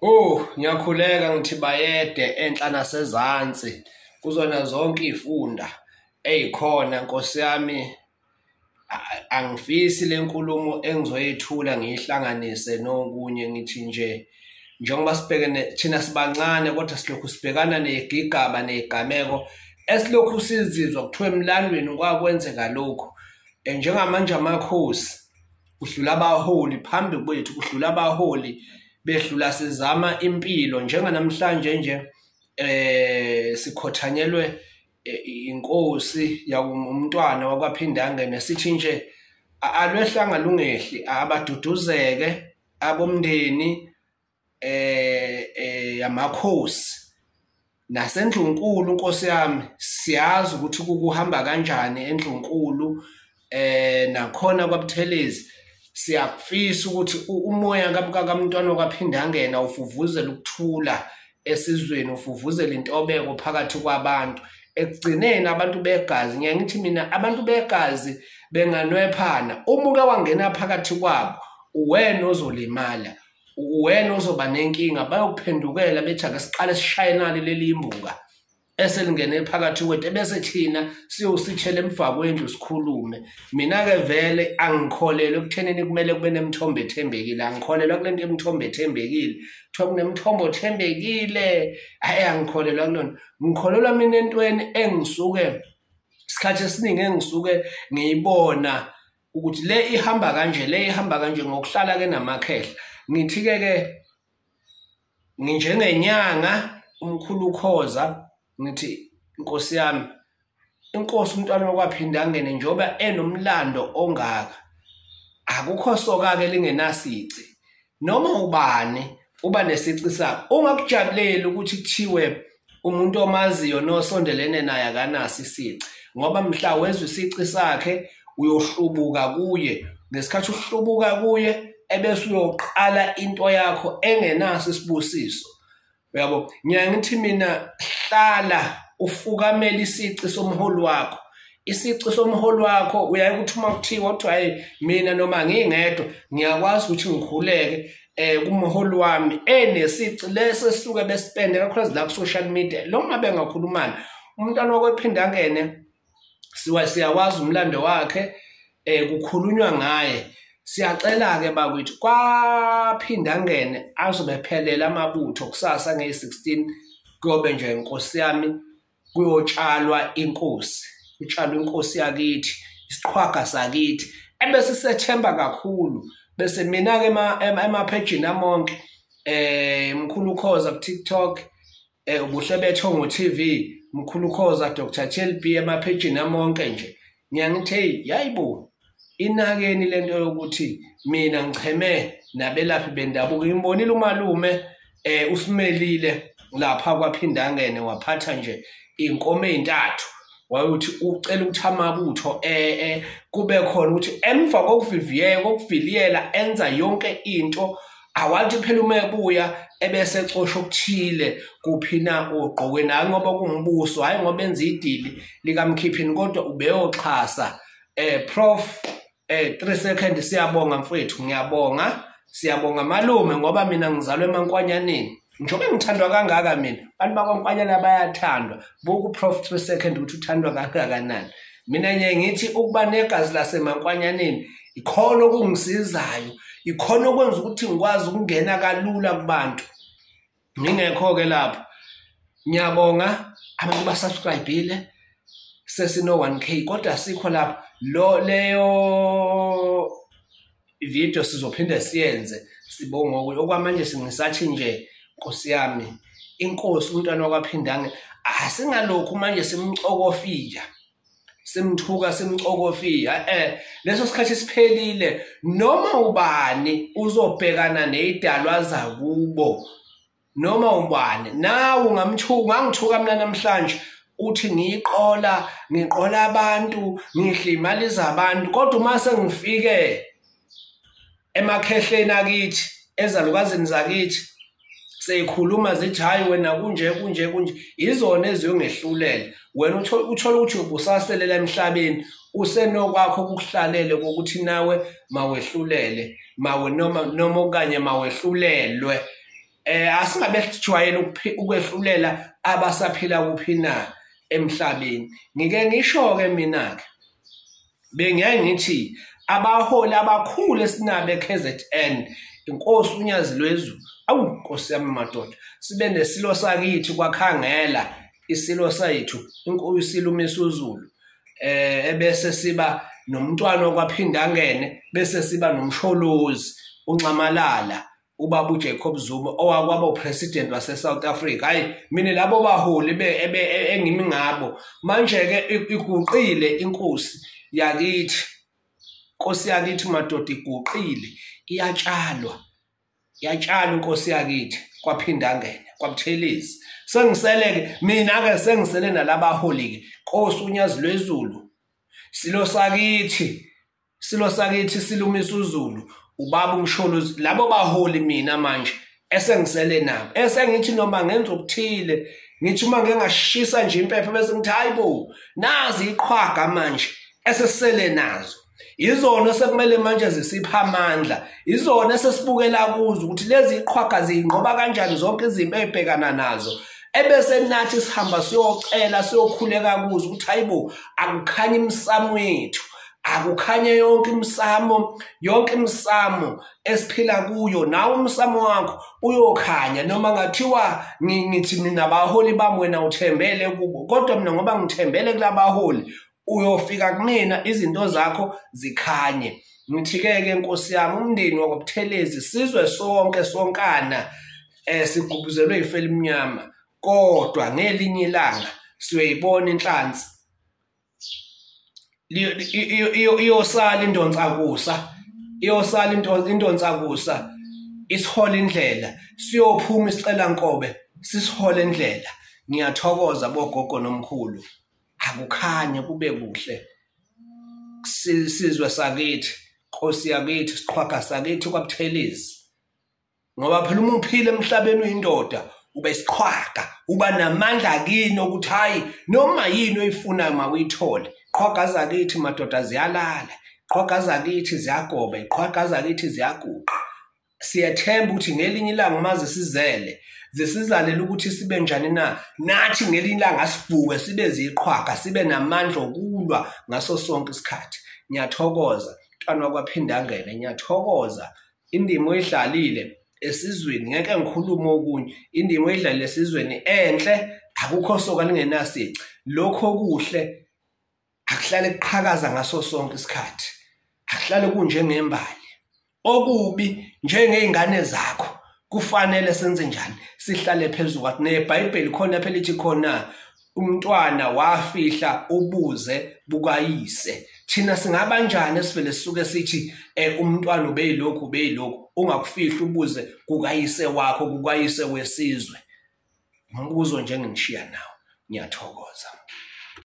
Oh, ngiyakhuleka ngithi bayede enhla nasezansi kuzona zonke izifunda ezikhona Nkosi yami. Angifisi lenkulumo engizoyethula ngiyihlanganise nokunye, ngithi nje njengoba sibhekene thina sibancane kodwa silokhu sibhekana negigaba negameko esilokhu sizizwa kuthiwa emlandweni kwakwenzeka lokhu. Njengamanje amakhosi kudlula abaholi phambi kwethu, kudlula abaholi bedlula sizama impilo. Njenganamhlanje nje sikhothanyelwe inkosi yakumntwana wakwaPhindangene, sithi nje alwehlanga lungehli, abaduduzeke abomndeni yamakhosi nasendlunkulu. Nkosi yami, siyazi ukuthi kuhamba kanjani endlunkulu, nakhona kwaButhelezi. Siyakufisa ukuthi umoya kamntwana wakwaPhindangene ufuvuzela ukuthula esizweni, ufuvuzela intobeko phakathi kwabantu. Ekugcineni abantu begazi, ngiye ngithi mina abantu begazi benganwephana, uma uke wangena phakathi kwabo uwena ozolimala, uwena ozoba nenkinga, bayokuphendukela bethi ake siqale sishaye nali leli imbuka eselingene phakathi kwethu, ebese thina siyosithela emva kwendlu sikhulume. Mina-ke vele angikholelwa ekuthenini kumele kube nemithombo ethembekile, angikholelwa kule nto yemithombo ethembekile. Kuthiwa kunemithombo othembekile, hhayi, angikholelwa kulona. Ngikholelwa mina entweni engisuke isikhathi esiningi engisuke ngiyibona ukuthi le ihamba kanje, le ihamba kanje, ngokuhlala-ke namakhehla. Ngithi-ke ke nginjengenyanga umkhulu Khoza, ngithi Nkosi yami, inkosi umntwana wakwaPhindangene njengoba enomlando ongaka, akukho soka-ke lingenasici. Noma ubani uba nesici sakhe. Ungakujabuleli ukuthi kuthiwe umuntu omaziyo nosondelene naye akanaso isici, ngoba mhla wezwa isici sakhe uyohlubuka kuye. Ngesikhathi uhlubuka kuye ebese uyoqala into yakho engenaso isibusiso. Uyabo, ngiyaye ngithi mina hlala ufukamele isici somholi wakho. Isici somholi wakho uyaye ukuthi uma kuthiwa kuthiwa hayi mina noma ngingedwa ngiyakwazi ukuthi ngikhuleke kumholi wami enesici leso esisuke besipende kakhulukazi la ku-social media. Lo ngabe ngakhulumani umntwana wakwaPhindangene, siyawazi umlando wakhe, kukhulunywa ngaye. Siyacela-ke bakwethu kwaPhindangene azobe phelela amabutho kusasa ngeyi-16, kuyobe nje Nkosi yami kuyotshalwa inkosi, kutshalwa inkosi yakithi, isiqhwaga sakithi ebese sethemba kakhulu. Bese mina-ke emaphejini amonke, Mkhulu Khoza ku-TikTok, Ubuhle Bethongo TV, Mkhulu Khoza, Dr TLB, emaphejini amonke nje ngiyangithi hey, yayibo, inakeni lento yokuthi mina ngicheme nabelaphi bendabuko. Ngimbonile umalume usimelile lapha kwaPhindangene, waphatha nje inkomo ezintathu, wayothi ucela ukuthi amabutho kube khona ukuthi emva kokuviviyeka kokuviliyela enza yonke into, awathi phela uma ebuya ebese ecosha okuthile kuphi na ogqokweni, hayi ngoba kungumbuso, hayi ngoba enza idili likamkhiphini, kodwa ubeyoxhasa. Prof 3 second, siyabonga mfowethu, ngiyabonga, siyabonga malume, ngoba mina ngizalwe eMankwanyaneni. Njengoba ngithandwa kangaka mina, abantu bakwaNkwanyana bayathandwa. Buka uProf 3 second ukuthi uthandwa kangakanani. Mina ngiye ngithi ukuba negazi laseMankwanyaneni ikhona okungisizayo, ikhona okwenza ukuthi ngikwazi ukungena kalula kubantu. Ngingekho-ke lapho. Ngiyabonga abantu basubscribe-ile, sesino 1K kodwa asikho lapho. Lo leyo video sizophinde siyenze, sibonge okwamanje. Singisathi nje Nkosi yami, inkosi umntwana wakwaPhindangene, asingalokhu manje simcokofiya, simthuka, simcokofiya. Leso sikhathi siphelile. Noma ubani uzobhekana nezidalwa zakubo, noma ubani nawe ungamthuka, ungangithuka mina namhlanje uthi ngiyiqola, ngiqola abantu, ngidla imali zabantu, kodwa uma sengifike emakhehleni akithi, ezalukazini zakithi, seyikhuluma zithi hayi wena kunje kunje kunje, izona eziyongehlulela. Wena uthola ukuthi ubusaselela emhlabeni, usenokwakho kukuhlalele kokuthi nawe mawehlulele, mawe noma okanye mawehlulelwe. Asingabe sijwayele ukwehlulela abasaphila kuphi na emhlabeni. Ngike ngisho-ke mina-ke bengiyaye ngithi abaholi abakhulu esinabo e-KZN, inkosi uNyazi Lwezulu, awu Nkosi yami madoda, sibe nesilo sakithi kwaKhangela, isilo sethu inkosi uMisuzulu, ebese siba nomntwana okwaPhindangene, bese siba noMsholozi uNxamalala, ubaba uJacob Zuma owakwaba upresident wase-South Africa. Hayi mina labo baholi engimi ngabo manje-ke iguqile inkosi yakithi, inkosi yakithi madoda iguqile, iyatshalwa, iyatshalwa inkosi yakithi kwaPhindangene, kwaButhelezi. Sengisele-ke mina-ke, sengisele nalabaholi-ke, Nkosi uNyazi Lwezulu, silo sakithi, silo sakithi siluMisuzulu, ubaba uMsholozi, labo baholi mina manje esengisele nabo, esengithi noma ngenza okuthile, ngithi uma ngeke ngashisa nje impepho bese ngithi hayibo, nazi iqhwaga manje esesele nazo. Izona sekumele manje zisipha amandla, izona esesibukela kuzo ukuthi lezi iqhwaga ziyinqoba kanjani zonke izimpi ezibhekana nazo. Ebese nathi sihamba siyocela siyokhuleka kuzo ukuthi hayibo, akukhanye imsamo wethu, akukhanye yonke imsamo, yonke imsamo esiphila kuyo, nawe umsamo wakho uyokhanya. Noma ngathiwa ngithi mina abaholi bami wena uthembele kubo, kodwa mina ngoba ngithembele kulabaholi, uyofika kumina izinto zakho zikhanye. Ngithi-ke ke Nkosi yami, umndeni wakwaButhelezi, sizwe sonke sonkana sigubuzelwe ifu elimnyama, kodwa ngelinye ilanga siyoyibona inhlansi iyosala indonsakusa, iyosala indonsakusa isihola indlela, siyophuma isicela nkobe sisihole indlela. Ngiyathokoza bogogo nomkhulu, akukhanye kube kuhle, sizwe sakithi, Nkosi yakithi, siqhwaga sakithi kwaButhelezi. Ngoba phela uma uphila emhlabeni uyindoda, ube siqhwaga, uba namandla kini ukuthi hayi noma yini oyifunayo mawuyithole. Qhwaga zakithi madoda ziyalala, qhwaga zakithi ziyagoba, qhwaga zakithi ziyaguqa. Siyethemba ukuthi ngelinye ilanga uma zisizele, zisizalela ukuthi sibe njani na, nathi ngelinye ilanga sivuke sibe ziqhwaga, sibe namandla okulwa ngaso sonke isikhathi. Ngiyathokoza mntwana wakwaPhindangene, ngiyathokoza indima oyidlalile esizweni, ngeke ngikhulume okunye, indima oyidlalile esizweni enhle, akukho soka lingenasici. Lokho kuhle akuhlale kuqhakaza ngaso sonke isikhathi, akuhlale kunjengembali. Okubi njengey'ngane zakho kufanele senze njani? Sihlale phezu kwakho. NeBhayibheli khona phela lithi khona umntwana wafihla ubuze bukayise. Thina singaba njani esivele sisuke sithi umntwana ubeyilokhu ubeyilokhu, ungakufihli ubuze kukayise wakho, kukayise wesizwe. Umbuzo nje enginishiya nawo. Ngiyathokoza.